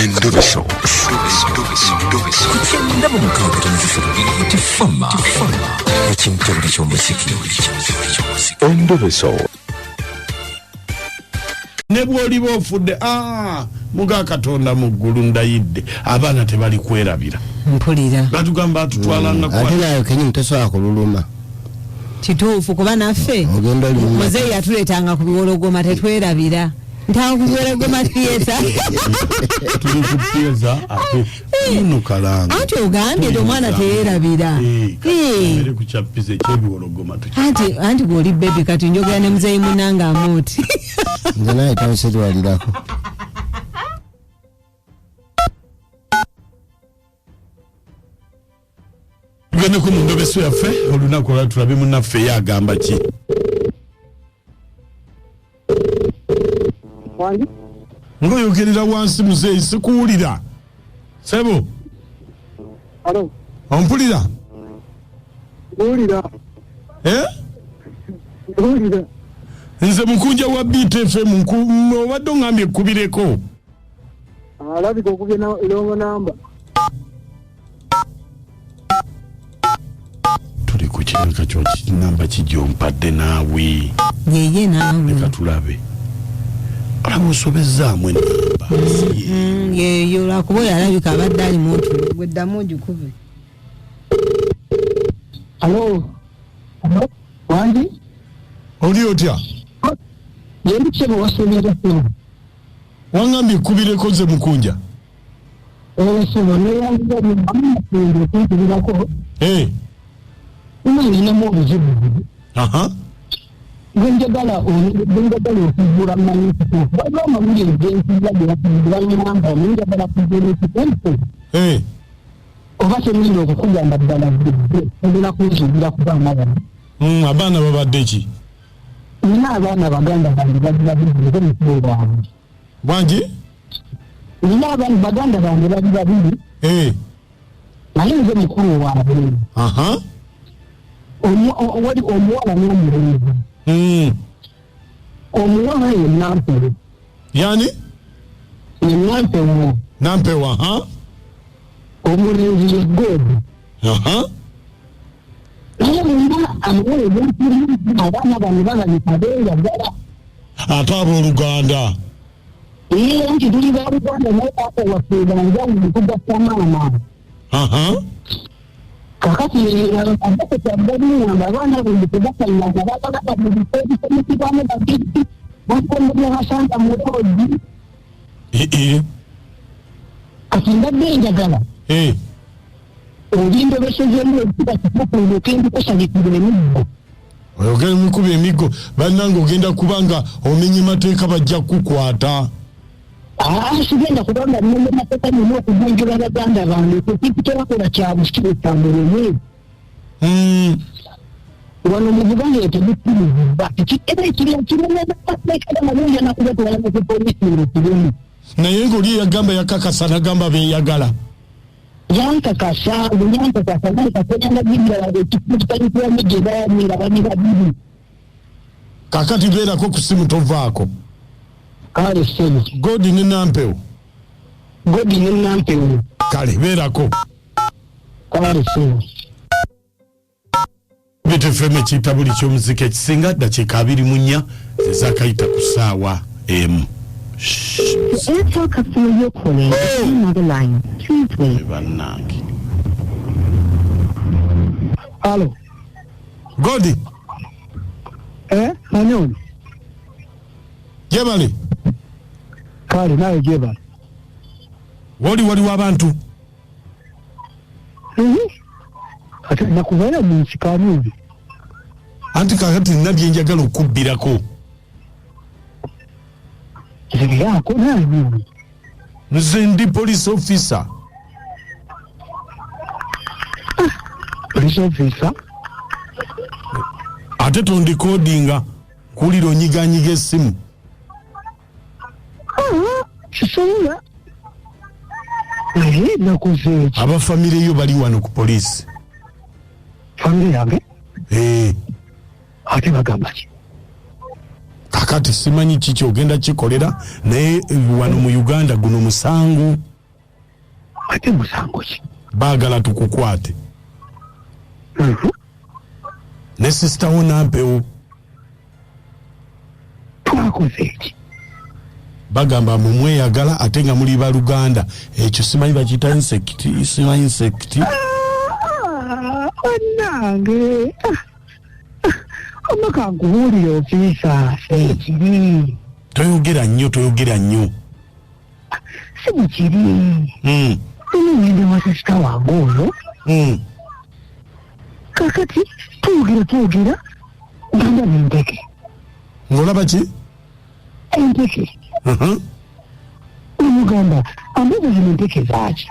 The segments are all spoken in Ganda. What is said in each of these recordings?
Endobeso. Ku 96.3 Tifama ekimtebuli ky'omuziki. Endobeso. Ne bw'oliba ofudde, ah, muga Katonda mu ggulu ndayidde, abaana tebali kwerabira. Mpulira. Batugamba atutwalanga Ate nayo kenyini tosobola kululuma. Kituufu, kuba naffe Ogenda oluluma. Muzeeyi yatuleetanga ku biwologoma, tetwerabira ntanga ku biwologoma theatre. Tuli ku theatre ate muno kalanga. Anti ogambye nti omwana teyerabira. Eh. Ere ku kyapiza ekyebiwologoma tuki. Anti gwoli bebi, kati njogera ne muzeeyi munange amuuti. Nze naye tonserwalirako. Tugendeko mu ndobeso yaffe olunaku olwa tulabe munnaffe ye agamba ki. Wangi? Ng'oyogerera wansi muzeeyi, sikuwulira sebo. Alo, ompulira? Nkuwulira, Eh? Nkuwulira. Nze mukunja wa BTFM, obadde oŋŋambye ekkubireko. Alabika okubye na longo namba. Tuli ku kinaka kyo namba kijompadde naawe. Yeye naawe. Leka tulabe, olaba osobezzaamu enamba. Yeyo, lwakuba oyo alabika abadde ali muntu gweddamu ogikube. Alo, wangi? Oli otya? Yendi ssebo, wasobeera ssebo. Waŋŋambye ekkubireko, nze mukunja. Ee ssebo, neyanziza nyo okumpulirako. Eh, Nina ninamu obuzibu bwe njagala okuzuula, mmanyi kituufu. Waliwo amawulire gensiza ge baŋŋamba, naye njagala kuzuula ekituufu. Oba kyengenda okukugamba ddala gwe ogenda kunzuulira ku baana bano. Abaana babadde ki? Nina abaana baganda bange bali babiri, nze mukulu waabwe. Bwangi? Nina abaana baganda bange bali babiri, naye nze mukulu waabwe. Wali omuwala n'omulenzi. Omuwala ye Nampewo. Yani? Ye Nampewo. Nampewo, aha. Omulenzi ye God. Naye bonna amawulire genfuna, abaana bano balabika beeyagala. Ate abooluganda? Ee, nti tuli baluganda, naye taata waffe banjawulo, tugatta maama. Kakati abatekyabaliŋŋamba abaana bano tebasalanga, babalaba mu bifo ebisomesebwamu babiri, bakomebya basanga mu loogi. Kati mbadde njagala olindobesezemu ekiba kituufu, ndyoke ndikusalikira emiggo. Oyogera mukuba emiggo, bannange, ogenda kuba nga omenye mateeka, bajja kukukwata. Aa, sigenda kubanga mmenya mateeka, nina okugunjula baganda bange. Ekintu kyebakola kya busiru, kya mulimu. Wano mu Buganda eyo tegukkirizibwa, era ekirya kimenya mateeka malungi, anakubatwala mu ku polisi ng'ekirimu. Naye ng'oli eyagamba yakakasa nagamba beeyagala? Yankakasa, yankakasa, naye katonda gibirala ekifo kitandikiramu gye baali nga bali babiri. Kakati beerako ku simu, tovaako. Kale ssebo. Godi ne Nampewo. Godi ne Nampewo. Kale beerako. Kale ssebo. BTFM ekiyita buli kyomuziki ekisinga, dakiika 24 ezakayita ku ssaawa 1. The Airtel customer you're calling is on another line. Please wait. Bannange. Alo. Godi. Eh, ani ono? Gyebale. Kale nawe gyebale. Woli waliwo abantu. Ate nakuvayo mu nsi kamubi. Anti kakati nina byenjagala okubbirako. Nzibirako nawe nini? Nze ndi police officer. Police officer? Ate tondikodinga, kuwulira onyiganyiga essimu. Kisobola, naye nakoze eki? Abafamire yo bali wano ku poliisi. Famire yange? Eh. Ate bagamba ki? Kakati Kakati simanyi kiki ogenda kikolera, naye wano mu Uganda guno musango. Ate musango ki? Baagala tukukwate. Ne sisita wo Nampewo. Twakoze eki? Bagamba mumweyagala ate nga muli baluganda. Ekyo simanyi bakiyita insect, simanyi insect. Bannange, omaka nkubuulire ofiisa, si kiri. Toyogera nnyo, toyogera nnyo. Si bukiri. Ngende wa sisita wange oyo. Kakati twogera twogera, ngenda nempeke. Ng'olaba ki? Empeke. Omugamba ambuuza, zino empeke zaaki?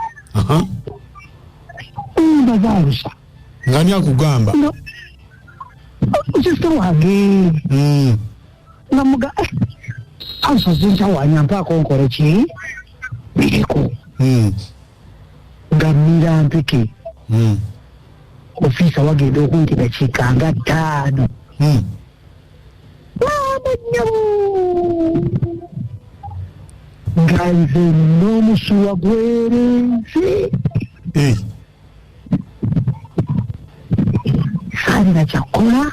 Mba zaalusa. Ngani akugamba? Sisita wange. Nga muga alusa zinsawanya, mpaako nkole ki, bireko. Nga mmira mpeke. Ofiisa, wagenda okumpi dakiika nga 5, maama nnyabo, nga nze n'omusuwa gwerenze. Saalina kyakkola.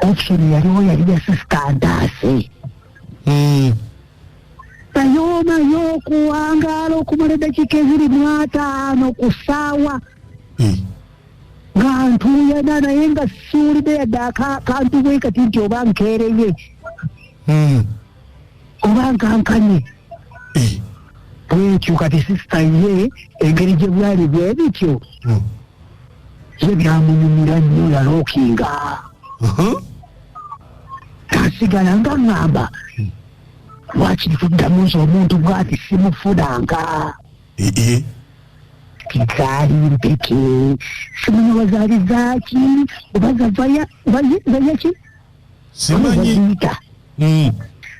Option yaliwo yali ya sisita ntaase. Naye omaye okuwangaala okumala eddakiika eziri mu 50 ku ssaawa nga ntuuyana, naye nga siwulidde yadde akantu bwe kati nti oba nkeereye oba nkankanye bwetyo. Kati sisita ye engeri gye bwali bwe bityo, ye byamunyumira nnyo, yalookinga nasigala nga ŋŋamba, lwakiri tuddamu nze omuntu bw'ati simufunanga. Zaali mpeke, simanyi oba zaali zaaki oba zavaya oba zayaki. Simanyi. Baziyita.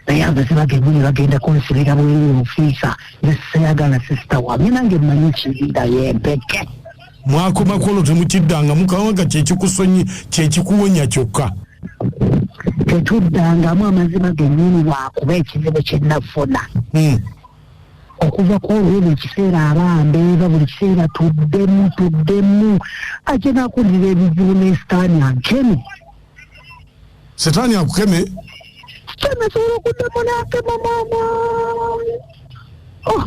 Naye amazima gennyini bagenda kunsibira bweru ofiisa. Nze seyagala sisita wange, nange mmanyi kiri, naye empeke. Mwakomako olwo temukiddangamu, kubanga kyekikusonyi kyekikuwonya kyokka. Tetuddangamu, amazima gennyini, lwakuba ekizibu kye nafuna okuva ku olwo buli kiseera aba mbeeva, buli kiseera tuddemu tuddemu, ate nakulira ebizibu ne sitaani ankeme. Sitaani akukeme? Sitaani asobola okuddamu n'akema, maama. Oh,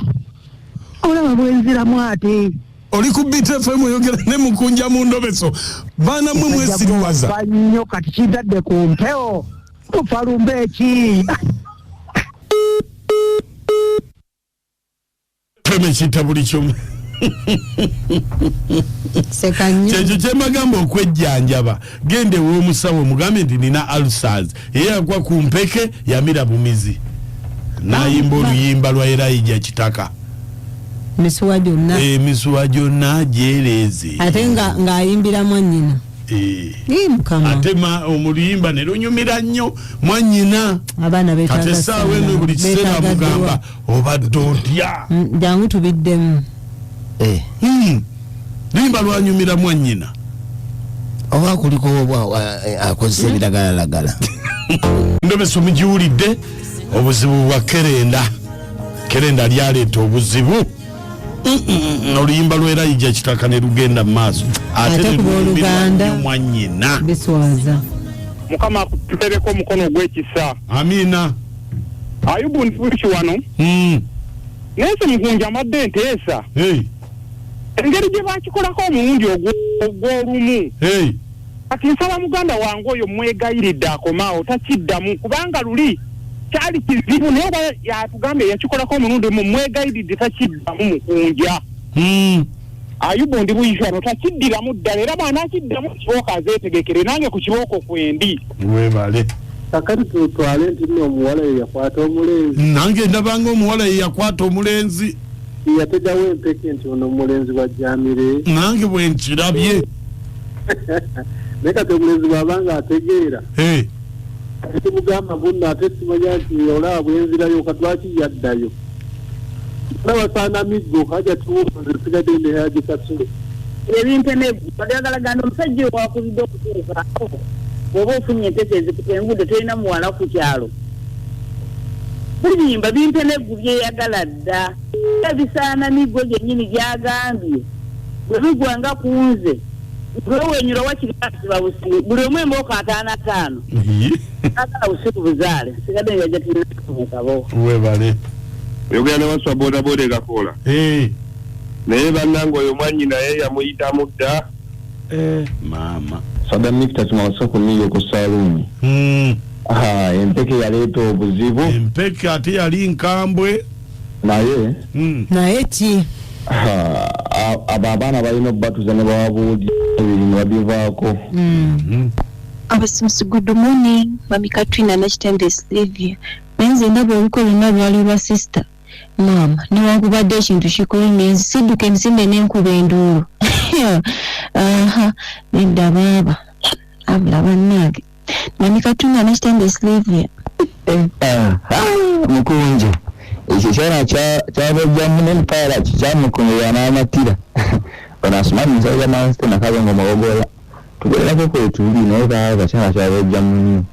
olaba bwenziramu ate. Oli ku BTFM, oyogera ne Mukunja mu ndobeso. Baana mmwe mwesiriwaza. Kufa nnyo, kati kintadde ku mpewo, tufa lumbe eki? FM ekiyita buli kimu. Seka nnyo. Kyekyo kyembagamba, okwejjanjaba, genda ew'omusawo omugambe nti nina ulcers. Ye yagwa ku mpeke, yamira bumizi n'ayimba oluyimba lwa Erayija Kitaka. Misuwa gyonna. Emisuwa gyonna gyereeze. Ate nga ng'ayimbira mwannyina. Ii, Mukama. Ate omuluyimba ne lunyumira nnyo mwannyina. Abaana kati beetaaga essaawa eno buli kiseera beetaaga mugamba dduwa. obadde otya? Jangu tubiddemu. Luyimba lwanyumira mwannyina. Oba kuliko oba akozesa ebiragalalagala. Ndobeso mugiwulidde, obuzibu bwa kerenda, kerenda lyaleeta obuzibu. Oluyimba lw'erayija Kitaka ne lugenda mu maaso ate Ate ne ku lunyumirwa booluganda. nnyo mwannyina. Biswaza. Mukama akutereko omukono ogw'ekisa. Amiina. Ayubu nfuuki wano. Naye nze Mukunja amadde nteesa. Engeri gye bakikolako omulundi ogw'olumu, kati nsaba muganda wange oyo mwegayiridde akomaawo takiddamu, kubanga luli kyali kizibu, naye oba yatugambye yakikolako omulundi mu, mwegayiridde takiddamu. Mukunja, Ayubu ndi buyishwano, takiddiramu ddala, era bw'anaakiddamu kibooko azeetegekere, nange ku kibooko kwendi. Webale. Kakati tutwale nti nno omuwala ye yakwata omulenzi? Nange ndabanga omuwala ye yakwata omulenzi. Yategawo empeke nti ono omulenzi wajjamire. Nange bwe nkirabye. Naye kati omulenzi bw'abanga ategeera, tumugamba bunno ate simanya nti olaba bwenzirayo, kati lwaki yaddayo? Olaba saana miggo kaja tuwunze nsigadde ne Haji Kasule. Ebintu emeggu bagalagana omusajja wakuzidde okutuukaako. Bw'oba ofunye empeke ezikutengudde, tolina muwala ku kyalo. Bulimba bimpeneggu byeyagala dda, era bisaana miggo gyennyini gyagambye bwe bigwanga ku nze lwewenyula wakiri asiba busibi buli omu emboko 55 5. Agala busiku buzaale sigadde njajja tulinaekabo. Webale. Oyogera ne waswa bodaboda ekakoola. Naye bannange, oyo mwanyi naye yamuyitamu dda. Maama. Sada Mr. Tumaso niyo ku saluuni. Empeke yaleeta obuzibu. Empeke ate yali nkambwe. Naye Naye ki? Abo abaana balina obbatuza ne bababuulira ebiri ne babivaako. Abasimusi, good morning. Mami Katrina Nakitende Sylvia. Naye nze ndaba olukwe lwonna lwali lwa sister. Maama, newankubadde ekintu kikulumye, nze sidduka emisinde n'enkuba enduulu. Aha, nedda baaba. Abula bannange. Mami Katrina Nakitende Sylvia. Mukunja, ekyo kyona kyabajjamu nemupaala kikyamukunira n'amatira. Ono asoma munsalo ya mansite nakabe nga mawogola tugererako kwetuli, naye baaba kyana kyabajjamu nnyo.